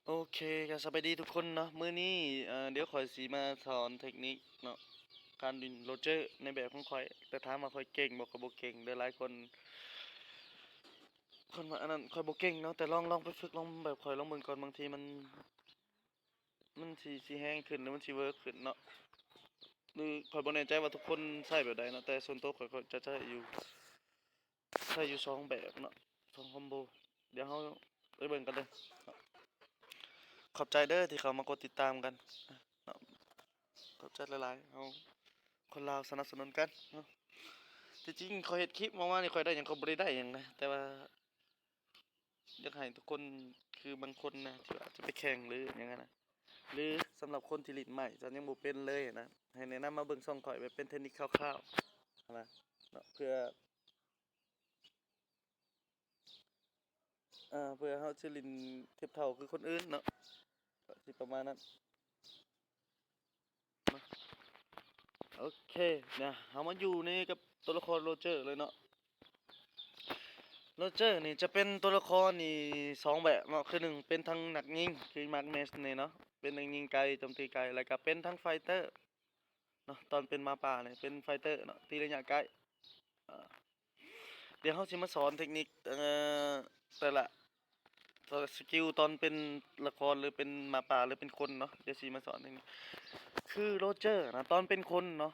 ໂອເຄ ກໍສະບາຍດີທຸກຄົນເນາະ. ມື້ນີ້ ເອີ ດຽວຂ້ອຍຊິມາສອນເທັກນິກເນາະ ການຫຼິ້ນໂຣເຈີໃນແບບຂອງຂ້ອຍ. ແຕ່ຖາມວ່າຂ້ອຍເກັ່ງບໍ່? ຂ້ອຍບໍ່ເກັ່ງເດີ້. ຫຼາຍຄົນ ຄົນວ່າອັນນັ້ນ ຂ້ອຍບໍ່ເກັ່ງເນາະ. ແຕ່ລອງ ລອງໄປຝຶກ ລອງແບບຂ້ອຍລອງເບິ່ງກ່ອນ. ບາງທີມັນ ມັນຊິ ຊິແຮງຂຶ້ນ ຫຼືມັນຊິເວີກຂຶ້ນເນາະ ຫຼືຂ້ອຍບໍ່ແນ່ໃຈວ່າທຸກຄົນໃຊ້ແບບໃດເນາະ. ແຕ່ສ່ວນຕົວຂ້ອຍ ຂ້ອຍຈະໃຊ້ຢູ່ ໃຊ້ຢູ່ສອງແບບເນາະ ສອງຄອມໂບ. ດຽວເຮົາໄປເບິ່ງກັນເດີເນາະ. ຂອບໃຈເດີທີ່ເຂົ້າມາກົດຕິດຕາມກັນເນາະ. ຂອບໃຈຫຼາຍໆ ເຮົາຄົນລາວສະໜັບສະໜູນກັນເນາະ. ທີ່ຈິງຂ້ອຍເຮັດຄລິບອອກມານີ້ ຂ້ອຍໄດ້ຫຍັງ? ຂ້ອຍບໍ່ໄດ້ໄດ້ຫຍັງນະ ແຕ່ວ່າ ຢາກໃຫ້ທຸກຄົນ ຄືບາງຄົນນະ ທີ່ວ່າຈະໄປແຂ່ງ ຫຼືຫຍັງຫັ້ນນະ ຫຼືສຳລັບຄົນທີ່ຫຼິ້ນໃໝ່ ຈະຍັງບໍ່ເປັນເລີຍນະ ໃຫ້ແນະນຳມາເບິ່ງຊ່ອງຂ້ອຍ ແບບເປັນເທັກນິກຄ່າວໆຫັ້ນນະເນາະ ເພື່ອ ເອີ ເພື່ອເຮົາຊິຫຼິ້ນທຽບເທົ່າຄືຄົນອື່ນເນາະ ກໍຊິປະມານນັ້ນ. ໂອເຄ ນະ ເຮົາມາຢູ່ໃນກັບຕົວລະຄອນໂຣເຈີເລີຍເນາະ. ໂຣເຈີນີ້ຈະເປັນຕົວລະຄອນນີ້ສອງແບບເນາະ ຄືໜຶ່ງເປັນທັງນັກຍິງ ຄືມາກແມັດນີ້ເນາະ ເປັນນັກຍິງໄກ ໂຈມຕີໄກ ແລ້ວກະເປັນທັງໄຟເຕີເນາະ. ຕອນເປັນໝາປ່ານີ້ເປັນໄຟເຕີເນາະ ຕີໄລຍະໄກ. ອາ ດຽວເຮົາຊິມາສອນເທັກນິກ ເອີ ແຕ່ລະ ແຕ່ລະສະກິວຕອນເປັນລະຄອນ ຫຼືເປັນໝາປ່າ ຫຼືເປັນຄົນເນາະ. ດຽວຊິມາສອນເທັກນິກ ຄືໂຣເຈີນະ ຕອນເປັນຄົນເນາະ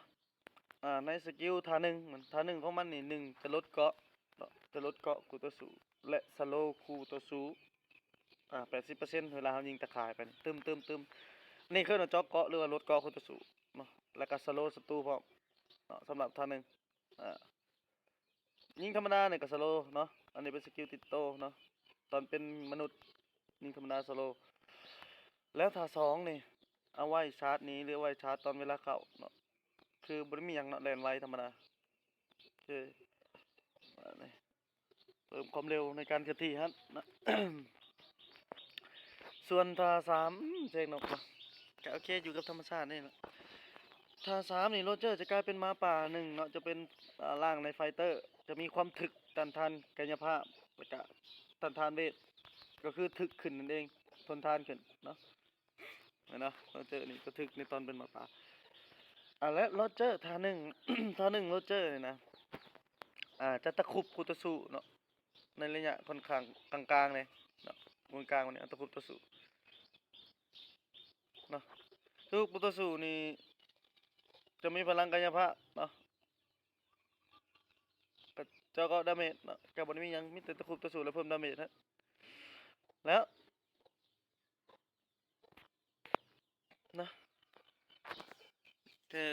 ອາ ໃນສະກິວທ່າໜຶ່ງ ມັນ ທ່າໜຶ່ງຂອງມັນນີ້ ໜຶ່ງ ຈະລົດເກາະເນາະ ຈະລົດເກາະຄູ່ຕໍ່ສູ້ ແລະ ສະໂລຄູ່ຕໍ່ສູ້ ອາ ແປດສິບເປີເຊັນ ເວລາເຮົາຍິງຕາຂ່າຍໄປນີ້ ຕຶ້ມໆໆ ນີ້ຄືວ່າເຈາະເກາະ ຫຼືວ່າລົດເກາະຄູ່ຕໍ່ສູ້ເນາະ ແລ້ວກໍສະໂລສັດຕູພ້ອມເນາະ ສຳລັບທ່າໜຶ່ງ. ອາ ຍິງທຳມະດານີ້ກໍສະໂລເນາະ ອັນນີ້ເປັນສະກິວຕິດໂຕເນາະ ຕອນເປັນມະນຸດຍິງທຳມະດາສະໂລ. ແລ້ວທ່າສອງນີ້ ເອົາໄວ້ຊາດໜີ ຫຼືເອົາໄວ້ຊາດຕອນເວລາເຂົ້າເນາະ ຄືບໍ່ໄດ້ມີຫຍັງເນາະ ແລ່ນໄວທຳມະດາ. ໂອເຄ ບາດນີ້ເພີ່ມຄວາມເລັວໃນການເຄື່ອນທີ່ຫັ້ນນະ. ສ່ວນທ່າສາມ ອືມ ເສຍງນົກເນາະ ກະໂອເຄ ຢູ່ກັບທຳມະຊາດນີ້ແຫຼະ. ທ່າສາມນີ້ ໂຣເຈີຈະກາຍເປັນໝາປ່າໜຶ່ງເນາະ ຈະເປັນ ອາ ຮ່າງໃນໄຟເຕີ ຈະມີຄວາມຖືກ ຕ້ານທານກາຍະພາບ ແລ້ວກະຕ້ານທານເວດ ກໍຄືຖືກຂຶ້ນນັ້ນເອງ ທົນທານຂຶ້ນເນາະ. ແມ່ນເນາະ ໂຣເຈີນີ້ກໍຖືກໃນຕອນເປັນໝາປ່າ. ອາ ແລະ ໂຣເຈີທ່າໜຶ່ງ ທ່າໜຶ່ງໂຣເຈີນີ້ນະ ອາ ຈະຕະຄຸບຄູ່ຕໍ່ສູ້ເນາະ ໃນໄລຍະຂ້ອນຂ້າງກາງໆນີ້ເນາະ ກາງໆນີ້ ຕະຄຸບຕໍ່ສູ້ເນາະ. ຕະຄຸບຄູ່ຕໍ່ສູ້ນີ້ຈະມີພະລັງກາຍະພາບເນາະ ກະເຈາະເກາະດາເມດເນາະ ກະບໍ່ໄດ້ມີຫຍັງ ມີແຕ່ຕະຄຸບຕໍ່ສູ້ແລ້ວເພີ່ມດາເມດໃຫ້ ແລ້ວ ນະ ເອີ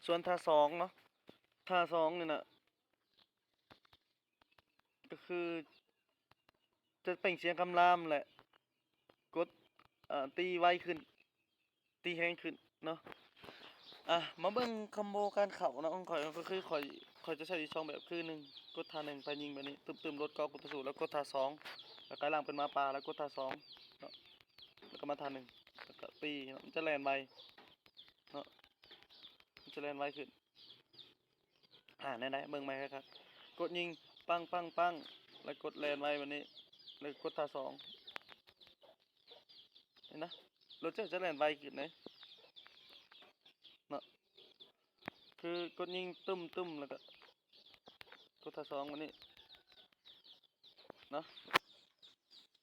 ສ່ວນທ່າສອງເນາະ ທ່າສອງນີ້ນະ ກໍຄືຈະເປັ່ງສຽງຄຳລາມ ແລະ ກົດ ເອີ ຕີໄວຂຶ້ນ ຕີແຮງຂຶ້ນເນາະ. ອາ ມາເບິ່ງຄອມໂບການເຂົ້າເນາະ ຂອງຂ້ອຍກໍຄືຂ້ອຍ ຂ້ອຍຈະໃຊ້ຢູ່ສອງແບບ ຄືໜຶ່ງ ກົດທ່າໜຶ່ງໄປຍິງແບບນີ້ ຕຶ້ມໆ ລົດເກາະຄູ່ຕໍ່ສູ້ ແລ້ວກົດທ່າສອງ ແລ້ວກາຍຮ່າງເປັນໝາປ່າ ແລ້ວກົດທ່າສອງເນາະ ແລ້ວກໍມາທ່າໜຶ່ງ ແລ້ວກໍຕີເນາະ ມັນຈະແລ່ນໄວເນາະ ມັນຈະແລ່ນໄວຂຶ້ນ. ອາ ແນວໃດ ເບິ່ງໃໝ່ຄັກໆ ກົດຍິງ ປັງໆໆ ແລ້ວກົດແລ່ນໄວແບບນີ້ ແລ້ວກົດທ່າສອງ ເຫັນນະ ໂຣເຈີຈະແລ່ນໄວຂຶ້ນເດ້ເນາະ ຄືກົດຍິງຕຶ້ມໆ ແລ້ວກໍກົດທ່າສອງແບບນີ້ເນາະ.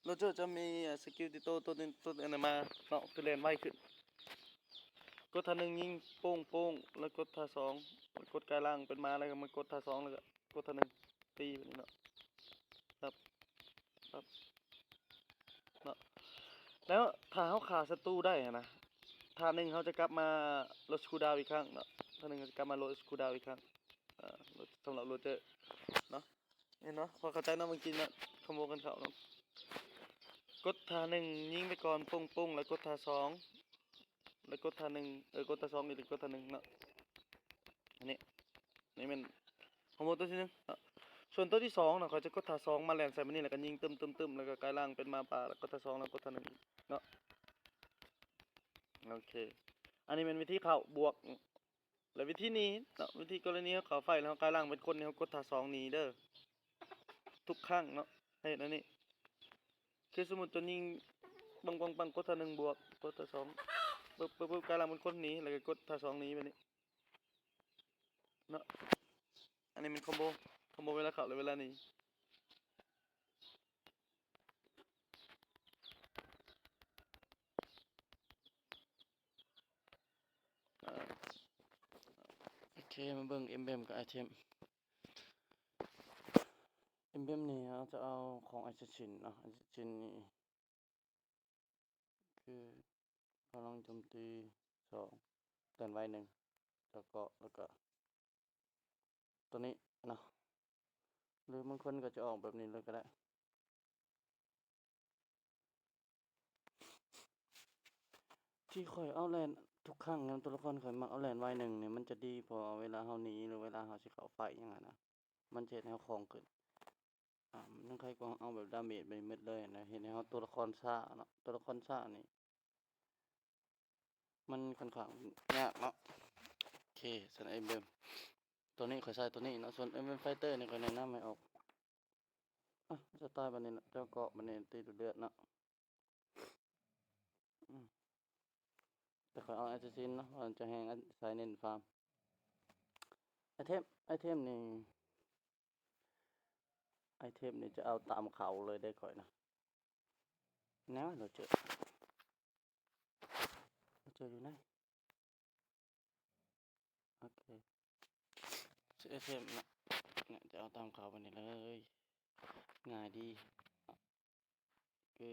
ໂຣເຈີຈະມີ ອາ ສະກິວຕິດໂຕ ໂຕໜຶ່ງ ໂຕອັນນັ້ນມາເນາະ ຄືແລ່ນໄວຂຶ້ນ ກົດທ່າໜຶ່ງຍິງໂປ້ງໆ ແລ້ວກົດທ່າສອງ ແລ້ວກົດກາຍຮ່າງເປັນໝາ ແລ້ວກໍມາກົດທ່າສອງ ແລ້ວກໍກົດທ່າໜຶ່ງ ຕີແບບນີ້ເນາະ ປັບ ປັບ ເນາະ. ແລ້ວຖ້າເຮົາຂ້າສັດຕູໄດ້ຫັ້ນນະ ທ່າໜຶ່ງເຮົາຈະກັບມາລົດຄູດາວອີກຄັ້ງເນາະ ທ່າໜຶ່ງເຮົາຈະກັບມາລົດຄູດາວອີກຄັ້ງ ອາ ສຳລັບໂຣເຈີເນາະ. ເຫັນເນາະ ພໍເຂົ້າໃຈເນາະ ເມື່ອກີ້ເນາະ ຂະໂມຍກັນເຂົ້າເນາະ ກົດທ່າໜຶ່ງຍິງໄປກ່ອນ ໂປ້ງໆ ແລ້ວກົດທ່າສອງ ແລ້ວກົດທ່າໜຶ່ງ ເອີ ກົດທ່າສອງອີກ ແລ້ວກົດທ່າໜຶ່ງເນາະ. ອັນນີ້ ນີ້ແມ່ນຂະໂມຍຕົວທີໜຶ່ງເນາະ. ສ່ວນຕົວທີສອງເນາະ ຂ້ອຍຈະກົດທ່າສອງມາແລ່ນໃສ່ມັນນີ້ ແລ້ວກໍຍິງຕຶ້ມໆໆ ແລ້ວກໍກາຍຮ່າງເປັນໝາປ່າ ແລ້ວກົດທ່າສອງ ແລ້ວກົດທ່າໜຶ່ງເນາະ. ໂອເຄ ອັນນີ້ແມ່ນວິທີເຂົ້າບວກ. ແລະ ວິທີໜີເນາະ ວິທີກໍລະນີເຮົາເຂົ້າໄຟແລ້ວເຮົາກາຍຮ່າງເປັນຄົນນີ້ ເຮົາກົດທ່າສອງໜີເດີ ທຸກຄັ້ງເນາະ ໃຫ້ເຮັດແນວນີ້. ຄືສົມມຸດຕົວຍິງ ປັງໆໆ ກົດທ່າໜຶ່ງບວກ ກົດທ່າສອງ ປຶບໆໆ ກາຍຫຼັງເປັນຄົນໜີ ແລ້ວກໍກົດທ່າສອງໜີແບບນີ້ເນາະ. ອັນນີ້ແມ່ນຄອມໂບ ຄອມໂບເວລາເຂົ້າ ແລະ ເວລາໜີ. ໂອເຄ ມາເບິ່ງເອັມເບມກັບໄອເທມ. ເອັມເບມນີ້ເຮົາຈະເອົາຂອງແອັດສະຊິນເນາະ ແອັດສະຊິນນີ້ ຄືພະລັງໂຈມຕີສອງ ເຄື່ອນໄຫວໜຶ່ງ ເຈາະເກາະ ແລ້ວກະຕົວນີ້ເນາະ ຫຼືບາງຄົນກໍຈະອອກແບບນີ້ເລີຍກໍໄດ້. ທີ່ຂ້ອຍເອົາແລ່ນທຸກຄັ້ງນຳຕົວລະຄອນ ຂ້ອຍມັກເອົາແລ່ນໄຫວໜຶ່ງນີ້ ມັນຈະດີ ເພາະວ່າເວລາເຮົາໜີ ຫຼືເວລາເຮົາຊິເຂົ້າໄຟຫຍັງຫັ້ນນະ ມັນຈະເຮັດໃຫ້ເຮົາຄ່ອງຂຶ້ນ. ອາ ມັນໄຄກວ່າເຮົາເອົາແບບດາເມດໄປໝົດເລີຍນະ ເຮັດໃຫ້ເຮົາຕົວລະຄອນຊ້າເນາະ ຕົວລະຄອນຊ້ານີ້ ມັນຂ້ອນຂ້າງຍາກເນາະ. ໂອເຄ ສ່ວນເອັມເບມ ຕົວນີ້ຂ້ອຍໃສ່ຕົວນີ້ເນາະ ສ່ວນເອັມເບມໄຟເຕີນີ້ຂ້ອຍແນະນຳໃຫ້ອອກ ອາ ສະຕາຍບາດນີ້ລະ ເຈາະເກາະບາດນີ້ ຕີດູດເລືອດເນາະ. ອືມ ແຕ່ຂ້ອຍເອົາແອັດສະຊິນເນາະ ເພາະວ່າຈະແຮງ ສາຍເນັ້ນຟາມ. ໄອເທມ ໄອເທມນີ້ ໄອເທມນີ້ຈະເອົາຕາມເຂົາເລີຍເດ້ຂ້ອຍນະ. ແນວໂຣເຈີ ໂຣເຈີຢູ່ໃນ ໂອເຄ ຊື້ເອັມເນາະ ຈະເອົາຕາມເຂົາໄປນີ້ເລີຍ ງ່າຍດີ ຄື